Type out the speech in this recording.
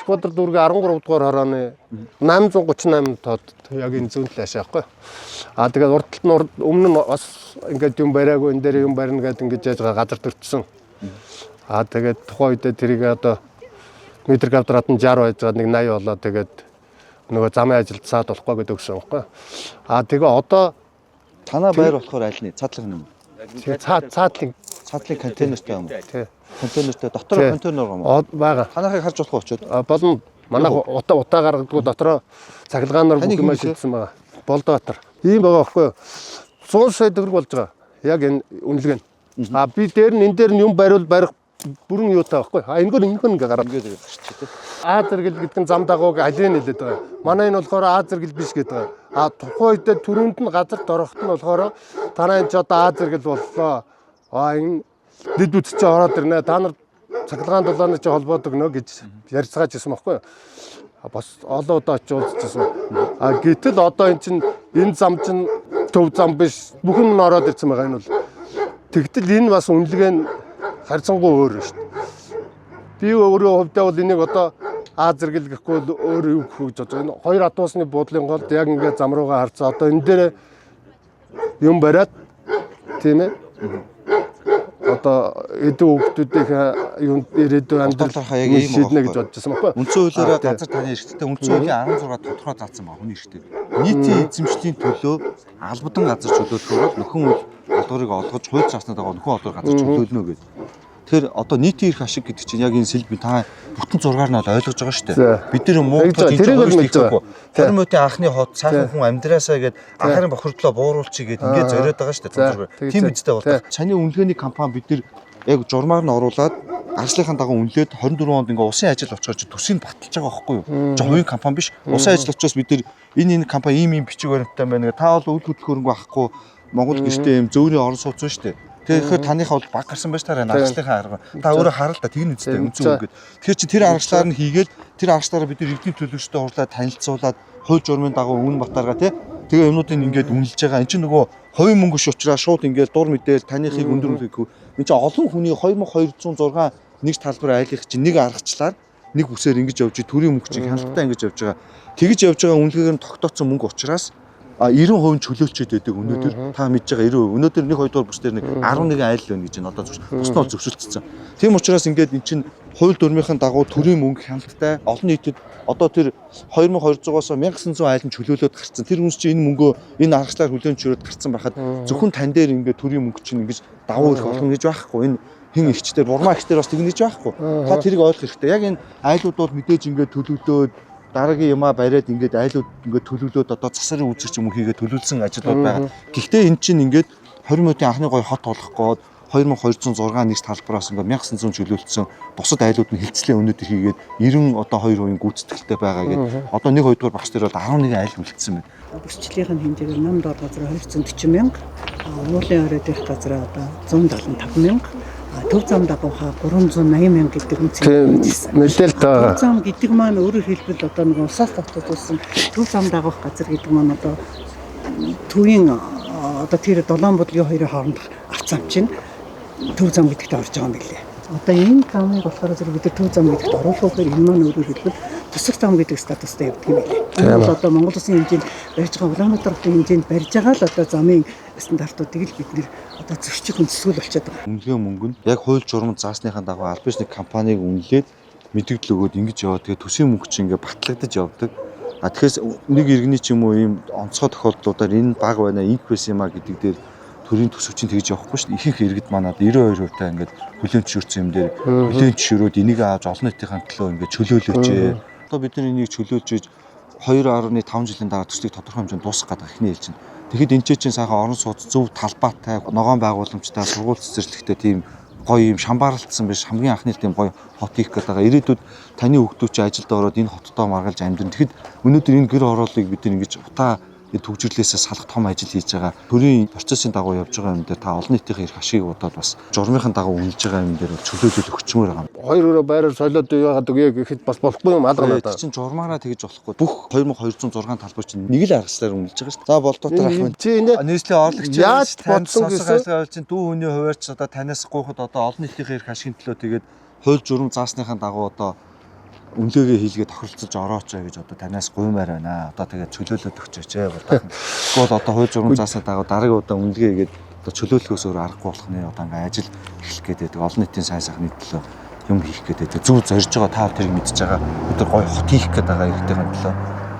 Сүхбаатар дүүргийн 13 дугаар хорооны 838 тоод яг энэ зүүн талаас аахгүй. А тэгээд урд талд нь өмнө нь бас ингээд юм бариагүй, энэ дээр юм барина гэдээ ингэж яаж байгаа газар төрчихсөн. А тэгээд тухайн үедээ тэрийг одоо метр квадрат нь 60 байж байгаа, нэг 80 болоо, тэгээд нөгөө замын ажилд саад болохгүй гэдэг өгсөн байхгүй. А тэгээ одоо Танаа байр болохоор аль нь? Цаадлах юм уу? Цаадлын. Цаадлын контейнертай юм уу? Тий. Контейнертай, дотор контейнер юм уу? Байгаа. Танахыг харж болох очоод. Болно. Манай утаа гаргадгүй, дотроо цахилгаанаар Таны бүх юм хин лээ? шийдсэн байгаа. Болдоотор. Ийм байгаа байхгүй юу? 100 сая төгрөг болж байгаа. Яг энэ үнэлгээ нь. А би дээр нь энэ дээр нь юм бариул барих бүрэн юутай байхгүй. А энэгээр ингээ гараад. Ингээд гарчих тий. А зэрэгэл гэдэг нь зам дагууг алийг нэлээд байгаа. Манай энэ болохоор А зэрэгэл биш гэдэг байгаа. А тухайн үедээ түрүүнд нь газарт орохт нь болохоор танаа энэ ч одоо А зэрэгэл боллоо. А энэ дэд үт чи ороод ирнэ. Та нар цахилгаан дулааны чи холбоод өгнө гэж ярьцгааж ирсэн байхгүй юу? А бас олон удаа очиж уулзчихсан. А гэтэл одоо эн чинь энэ зам чинь төв зам биш. Бүхэн нь ороод ирсэн байгаа энэ бол. Тэгтэл энэ бас үнэлгээ нь харьцангуй өөр шүү дээ. Би өөрөө хувьдаа бол энийг одоо А зэрэгэл гэхгүй бол өөр юу гэх вэ гэж бодож байгаа. Энэ хоёр адуусны буудлын голд яг ингээд зам руугаа харцаа. Одоо энэ дээр юм бариад, тийм ээ. Одоо эдэн хүүхдүүдийнхээ юм ирээдүйн амьдрал Бодлохоо яг ийм шийднэ байгаа гэж бодож байсан байхгүй. Үндсэн хуулиараа А, тий. газар таны эрхтэй. Үндсэн хуулийн 16 тодорхой заасан байна хүний эрхтэй. Нийтийн эзэмшлийн төлөө албадан газар чөлөөлөхөөр бол нөхөн үл олгорыг олгож хууль заасны дагуу нөхөн олгор газар чөлөөлнө гэдэг. Тэгэхээр одоо нийтийн эрх ашиг гэдэг чинь яг энэ сэлб та бүтэн зургаар нь бол ойлгож байгаа шүү дээ. Бид нэр муу Тэгж байгаа, тэрийг бол мэдж байгаа. Тий. 20 мөтийн анхны хот сайхан хүн амьдраасаа гээд анхны бохирдлоо бууруулчих гээд ингээд зориод байгаа шүү дээ. За, Зургаар. тэгж Тийм байгаа. үстэй болдог. Саний үнэлгээний компани бид нэр яг журмаар нь оруулаад арслынхаа дагуу үнэлээд 24 онд ингээ усын ажил очихоор чи төсийг баталж байгаа байхгүй юу? Чи хувийн компани биш. Усын ажил учраас бид нэр энэ компани ийм ийм бичиг баримттай байна гэ. Та бол үйл хөдлөх хөрөнгө авахгүй Монгол гэртээ ийм зөөрийн орон сууц шүү дээ. Тэгэхээр таныхаа бол баг гарсан байж таараа арслынхаа арга. Та өөрөө харал та тэгнэ үстэй үнцэн өнгөд. Тэгэхээр чи тэр аргачлаар нь хийгээл тэр аргачлаараа бид нар эрдэнэ төлөвчтэй уурлаад танилцуулаад хууль журмын дагуу үнэн батаргаа тий. Тэгээ юмнуудыг ингээд үнэлж байгаа. Энд чинь нөгөө хувийн мөнгө ш учраас шууд ингээд дур мэдээл таныхыг өндөр үнэхийг. Энд чинь олон хүний 2206 нэг талбар айлах чинь нэг аргачлаар нэг үсээр ингэж явж, төрийн мөнгө чинь хяналттай ингэж явж байгаа. Тэгж явж байгаа үнэлгээгээр нь тогтооцсон мөнгө учраас 90% чөлөөлчөд байдаг өнөөдөр та мэдж байгаа 90%. Өнөөдөр нэг хоёрдугаар бүс дээр нэг 11 айл байна гэж байна. Одоо зөвш. Бус нь бол зөвшөлдсөн. Тийм учраас ингээд эн чинь хууль дүрмийн дагуу төрийн мөнгө хяналттай олон нийтэд одоо тэр 2200-аас 1900 айл нь чөлөөлөд гарцсан. Тэр хүмүүс чинь энэ мөнгөө энэ аргачлаар хүлээн зөвшөөрөөд гарцсан байхад зөвхөн тань дээр ингээд төрийн мөнгө чинь ингэж давуу ирэх болно гэж байхгүй. Энэ хин ихчдэр бурмаа ихчдэр бас тэгнэ гэж байхгүй. Та тэрийг ойлгох хэрэгтэй. Яг энэ айлууд бол мэдээж ингээд төлөвлөөд дараагийн юмаа бариад ингээд айлууд ингээд төлөвлөөд одоо засарын үзэг ч юм уу хийгээд төлөвлөсөн ажлууд байгаа. Гэхдээ эн чинь ингээд 20 минутын анхны гоё хот болох гээд 2206 нэг талбараас ингээд 1900 чөлөөлтсөн бусад айлууд нь хилцлээ өнөөдөр хийгээд 90 одоо 2% гүйцэтгэлтэй байгаа гээд одоо нэг хоёрдугаар багш дээр бол 11 айл үлдсэн байна. Бүсчлийнх нь хэмжээгээр нам дор газар 240 мянга, уулын орой дээрх газар одоо 175 мянга, төв зам дагууха 380 мянга гэдэг үнцгийг Тийм, үзсэн. мэдээлэлтэй байгаа. Төв зам гэдэг маань өөрөөр хэлбэл одоо нэг улсаас тогтоолсон төв зам дагуух газар гэдэг маань одоо төвийн одоо тэр долоон бодлогын хоёрын хоорондох авц зам чинь төв зам гэдэгт орж байгаа юм билээ. Одоо энэ замыг болохоор зэрэг бид нар төв зам гэдэгт оруулах гэхээр энэ маань өөрөөр хэлбэл тусах зам гэдэг статустай явдаг юм билээ. Энэ бол одоо Монгол улсын хэмжээнд барьж байгаа, Улаанбаатар хотын хэмжээнд барьж байгаа л одоо замын стандартуудыг л бид нэр одоо зөрчих үндэсгэл болчиход байгаа. Үнэлгээ мөнгө нь яг хууль журманд заасныхаа дагуу аль биш нэг компаниг үнэлээд мэдэгдэл өгөөд ингэж яваа. Тэгээ төсвийн мөнгө чинь ингээ батлагдаж явдаг. А тэгэхээр нэг иргэний ч юм уу ийм онцгой тохиолдлуудаар энэ баг байна, инх байсан юм а гэдэг дээр төрийн төсөв чинь тэгж явахгүй шүү дээ. Ихэнх иргэд манад 92% та ингээд хүлээн зөвшөөрсөн юм дээр хүлээн зөвшөөрөөд энийг авч олон нийтийн төлөө ингээд чөлөөлөөч. Одоо бид нар энийг чөлөөлж иж 2.5 жилийн дараа төслийг тодорхой хэмжээнд дуусгах гэдэг эхний ээлж нь. Тэгэхэд энэ чинь сайхан орон сууц зөв талбайтай, ногоон байгууламжтай, сургууль цэцэрлэгтэй тийм гоё юм шамбаралтсан биш, хамгийн анхны тийм гоё хот хийх гэдэг байгаа. Ирээдүйд таны хүүхдүүд чинь ажилд ороод энэ хоттоо маргалж амьдрна. Тэгэхэд өнөөдөр энэ гэр хорооллыг бид нар ингэж утаа төгжрлээсээ салах том ажил хийж байгаа. Төрийн процессын дагуу явж байгаа юм дээр та олон нийтийн эрх ашигыг бодоод бас журмынхын дагуу үнэлж байгаа юм дээр бол чөлөөлөл өгчмөр байгаа юм. Хоёр өрөө байраар солиод яагаад үгүй гэхэд бас болохгүй юм алга надаа. Тэр чинь журмаараа тэгж болохгүй. Бүх 2206 талбар чинь нэг л аргачлаар үнэлж байгаа шүү дээ. За болдоотор ах минь. Чи энэ Нийслэлийн орлогч Яаж танд бодсон сонсох гэсэн? ажиллагаа чинь дүү хүний хуваарч одоо танаас гуйхад одоо олон нийтийн эрх ашигын төлөө тэгээд хууль журам заасныхаа дагуу одоо Үнлээгээ хийлгээ тохиролцож орооч гэж одоо танаас гуймаар байна. Одоо тэгээд чөлөөлөд өгчөөч ээ. Тэгвэл одоо хууль журам заасаа дагуу дараагийн удаа үнэлгээ хийгээд одоо чөлөөлөхөөс өөр аргагүй болох нэ. Одоо ингээ ажил эхлэх гээд байдаг. Олон нийтийн сайн сайхны төлөө юм хийх гээд байдаг. Зөв зорж байгаа та тэрийг мэдж байгаа. Бид нар гоё хот хийх гээд байгаа иргэдийн төлөө.